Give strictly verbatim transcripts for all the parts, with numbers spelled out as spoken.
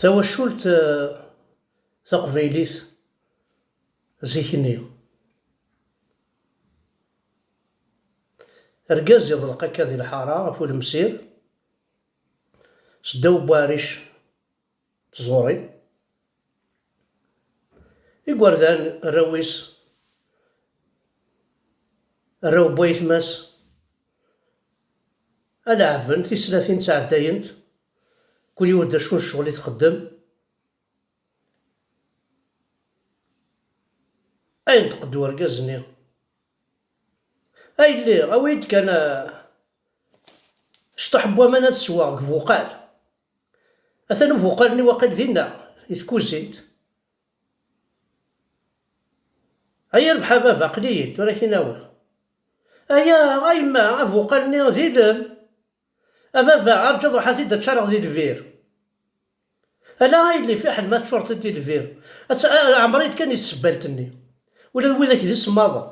Tawacult, eh, taqbaylit zik-nni. Argaz yeḍleq akka di lḥara ɣef ulemsir, seddaw n uɛric tẓuri. Igerdan, arraw-is, arraw n wayetma-s, a leɛben, tislatin ttɛeddayent, kul yiwet d acu n ccɣel i txeddem. Ay yenṭeq-d urgaz-nni: "A yelli, awi-d kan, ah, cṭuḥ n waman ad sweɣ deg ubuqal. Atan ubuqal-nni waqil dinna, di tkuzint." "Ay irbeḥ a baba, aql-iyi-d, tura ad k-in-awiɣ." "Aya, a yemma, abuqal-nni d ilem." "A baba, arǧu ad ruḥeɣ ad t-id-ččareɣ di lbir." "Ala a yelli, fiḥel ma teččureḍ-t-id di lbir. Ad tt-, a-, ɛemmer-iyi-d kan i tsebbalt-nni. Ula d widak d isemmaḍen."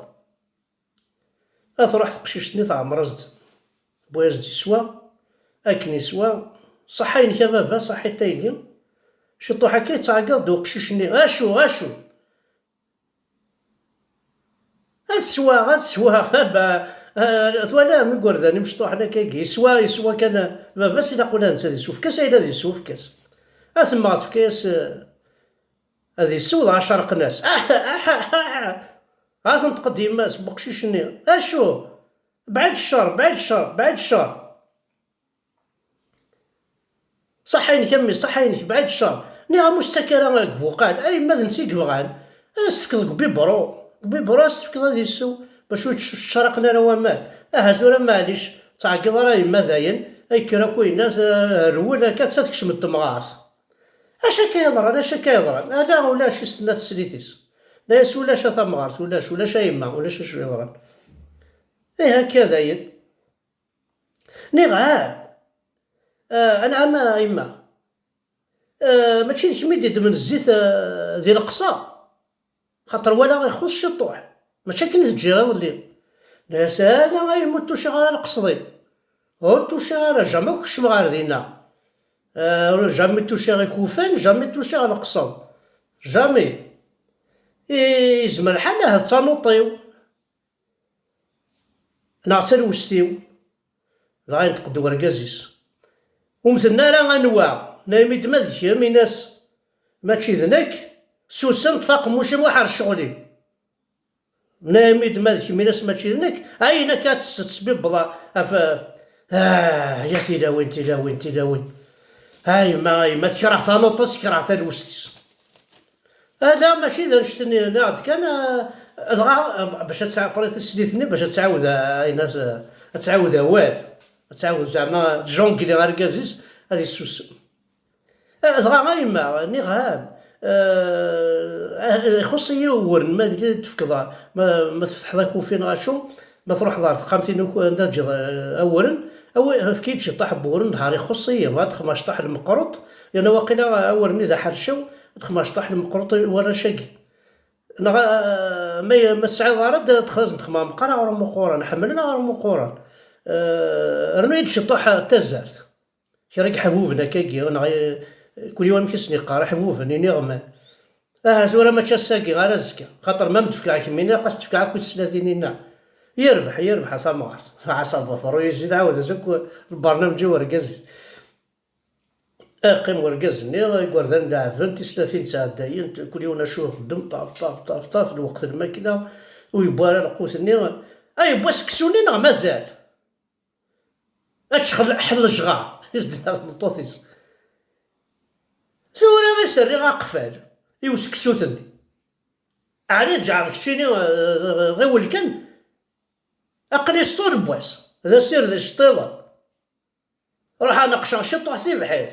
Ad truḥ teqcict-nni teɛmer-as-d, tewwi-as-d yeswa. Akken yeswa: "Ṣaḥḥa-inek a baba, ṣaḥḥit a yelli." Ciṭuḥ akka yettɛeggiḍ-d uqcic-nni: "Acu, acu?" "Ad sweɣ, ad sweɣ, baba." Ah, twalam igerdan imecṭuḥen akkagi, yeswa, yeswa kan, baba-s ilaq ula d netta ad isew. Efk-as ayen ad isew, efk-as. Ad temmeɣ tefka-yas, eh, ad isew, dɣa cerqen-as. Ha tenṭeq-d yemma-s n uqcic-nni: "Acu? Bɛid ccer, bɛid ccer, bɛid ccer." "Ṣaḥḥa-inek a mmi, ṣaḥḥa-inek, bɛid ccer. Nniɣ-am ur s-ttak ara deg ubuqal, a yemma d netta i yebɣan. Ad as-tefkeḍ deg ubibru, deg ubibru ad as-tefkeḍ ad isew, bac ur tt-, ur ttcerriqen ara waman. Aha tura maɛlic, ur ttɛeggiḍ ara a yemma dayen." Ay kker akk winna, t-, rwel akka, atta tekcem-d temɣart. "Acu akka yeḍran, acu akka yeḍran?" "Ala ulac," i s-tenna teslit-is. Tenna-yas: "Ulac a tamɣart, ulac, ulac a yemma, ulac acu yeḍran." "Ih, akka dayen." Nniɣ-am, ah, anɛam a yemma, ah, mačči d kemm i d-iddmen zzit, ah, di leqṣa, xaṭer walaɣ ixuṣ ciṭuḥ, mačči akken i teǧǧiḍ iḍelli. Tenna-yas: "Ala a yemma, ur tuciɣ ara leqsḍ-im, ur tuciɣ ara, jamais ur kecmeɣ ɣer dinna. Ah, jamais ur tuciɣ ikufan, jamais ur tuciɣ leqsḍ, jamais. I, yezmer lḥal ahat d tanuṭ-iw." Neɣ d talwest-iw. Dɣa yenṭeq-d urgaz-is: "Ur m-tenna ara anwa, nna-yam-id ma d kemm, in-as mačči d nekk, susem, ṭṭef aqemmuc-im, ruḥ ar ccɣel-im. Nna-yam-id ma d kemm, in-as mačči d nekk, ayen akka ad tes-, tesbibbeḍ ɣef, ah, ya tilawin, tilawin, tilawin. A yemma, a yemma, tekṛeh tanuṭ-is, tekṛeh talwest-is." Ala, mačči d annect-nni, nniɣ-d kan, ah, dɣa, ah, bac ad tɛeṭṭel tislit-nni, bac ad tɛawed, ah, ayen ad, ad tɛawed awal, ad tɛawed zeɛma tjongli argaz-is, ad issusem. Ah, dɣa a yemma, nniɣ-am, ah, ah, ixuṣ-iyi uwren, ma yella tefkeḍ, ma, ma tfetḥeḍ akufi neɣ acu, ma truḥeḍ ɣer texxamt-inu anda teǧǧiḍ, eh, awren, awi, efk-iyi-d ciṭṭaḥ n wuren, nehher ixuṣ-iyi, bɣiɣ ad xedmeɣ ciṭṭaḥ n lmeqruṭ, yerna waqila awren-nni d aḥercaw, ad xedmeɣ ciṭṭaḥ n lmeqruṭ i warrac-agi. Neɣ, eh, ma, ma tesɛiḍ ara d-, ad xedmeɣ meqqar aɣrum uquran, ḥemmlen aɣrum uquran. Eh, rnu-yi-d ciṭṭaḥ n tazart. Kra n yeḥbuben akkagi, neɣ, eh, kul yiwen amek i sen-yeqqar, iḥbuben, iniɣman. Aha, tura mačči ass-agi, ara azekka. Xaṭer ma m-d-fkeɣ kemmini, ilaq ad s-d-fkeɣ akk i teslatin-inna. Yerbeḥ, yerbeḥ a tamɣart. Ɛasa lbaṭru yezzi, d ɛawed-as akk lbarnamǧ i urgaz-is. Iqqim urgaz-nni, igerdan leɛben, tislatin ttɛeddayent, kul yiwen acu ixeddem, ṭaf, ṭaf, ṭaf, ṭaf, lweqt n lmakla, ur yewwi ara lqut-nni. A yewwa seksu-nni neɣ mazal? Ad txel-, ḥellejɣa, i s-d-tenna tmeṭṭut-is. Tura i s-rriɣ aqfal i useksut-nni. Ɛni tǧeɛleḍ keččini, eh, ɣiwel kan. Aql-i s ṭul n wass, d asired iceṭṭiḍen. Ruḥeɣ neqceɣ ciṭuḥ tibḥirt.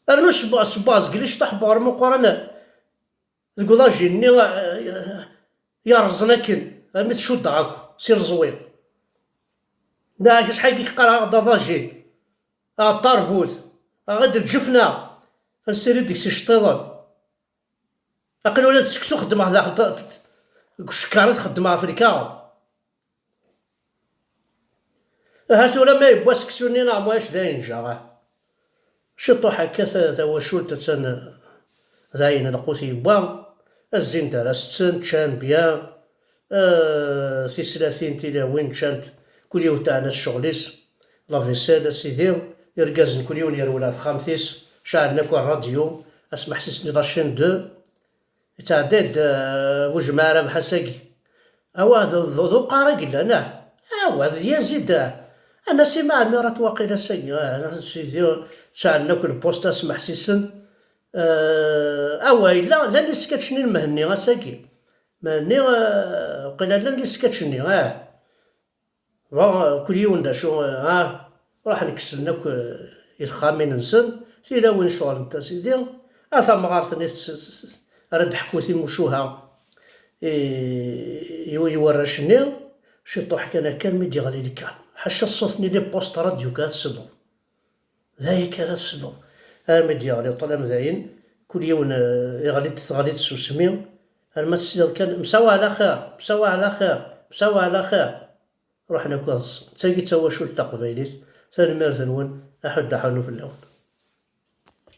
Rnu sebbaɣ, sebbaɣ zgel iceṭṭaḥ n uɣrum uquran. Deg uḍajin-nni, eh, yerrẓen akken, armi t-cuddeɣ akk, s ireẓwi. Nniɣ-ak acḥal i k-qqareɣ aɣ-d aḍajin, aɣ-d tarbut, aɣ-d lǧefna, ad nessirid deg-s iceṭṭiḍen. Aql-i ula d seksu xeddmeɣ daxel, deg ucekkaṛ i t-xeddmeɣ ɣef lkaɣeḍ. Aha tura ma yewwa seksu-nni neɣ mwac d ayen jaɣ. Ciṭuḥ akka ta- tawacult attan d ayen lqut yewwa. Azzin-d ara setten, ččan bya. Eh, tislatin, tilawin ččant, kul yiwet teɛna s ccɣel-is. La vaisselle, a sidi, irgazen kul yiwen yerwel ɣer texxamt-is, ceɛlen akk rradyu, asmeḥsis-nni la chaîne deux. Yettɛedday-d, eh, Bujmaɛ Rabeḥ ass-agi. Awa, d, d, d uqar i yellan, ah. Awa, d Yazid, ah. Anas i Maɛmirat waqil ass-agi, ah, sidi, ceɛlen akk lpust asmeḥsisen. Eh, awa, yella, llan iskačen i Mhenni ass-agi. Mhenni, eh, waqila llan iskačen-nni, ah. Bon, kul yiwen d acu, ah, ruḥen kksen akk, eh, i texxamin-nsen, tilawin ceɣlent a sidi, a tamɣart-nni tes-, tes-, ara d-teḥku timucuha i, i, i warrac-nni, ciṭuḥ kan akka armi d-yeɣli lkal. Ḥaca ṣṣut-nni les postes radio kan ad tesleḍ. D aya kan ara tesleḍ. Armi d-yeɣli ṭṭlam dayen, kul yiwen, eh, iɣli-d, teɣli-d tsusmi, arma tessineḍ kan, msawa ɛla xir, msawa ɛla xir, msawa ɛla xir. Ruḥen akk ad ṭṭsen. D tagi d tawacult taqbaylit. Tanemmirt-nwen, aḥuddu aḥunnu fell-awen.